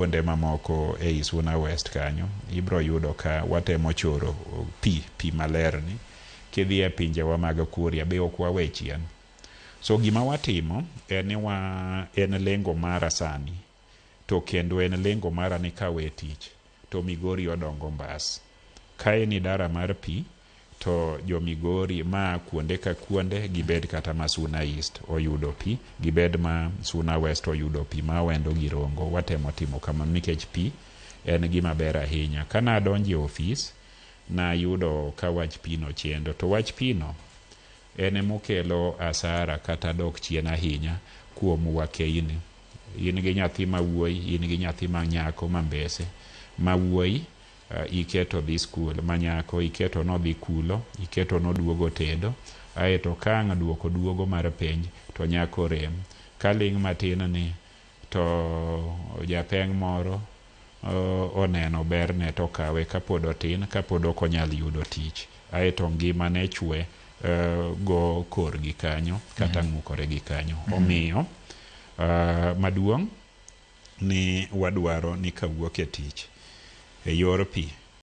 Kuonde mamoko ei Suna West kanyo ibro yudo ka watemo choro pi, pi maler ni. Kidhi e pinjewa mag Kuria be ok wawe chien. So gima watimo en ni wa en lengo mara sani to kendo en lengo mara ni kawe tich to Migori odongo mbas. Ka en idara mar pi to jo Migori ma kuonde ka kuonde gibed kata ma Suna East oyudo pi, gibed ma Suna West oyudo pi, ma Awendo gi Rongo. Watemo timo kamano nikech pi en gima ber ahinya. Ka nadonjo e ofis, nayudo ka wach pi no chendo. To wach pi no en emokelo asara kata dok chien ahinya kuom wakeini. In gi nyathi ma wuoyi, in gi nyathi ma nyako ma mbese. Ma wuoyi iketo dhi skul, ma nyako iketo nodhi kulo, iketo noduogo tedo, aeto ka ang' duoko duogo mar penj to nyako rem. Ka ling' matin ni to japeng' moro oneno berne to okawe kapod otin, kapod ok onyal yudo tich. Aeto ngimane chwe go korgi kanyo kata ng'ukore gi kanyo. Omiyo maduong' ni wadwaro ni kawuok e tich e yor pi.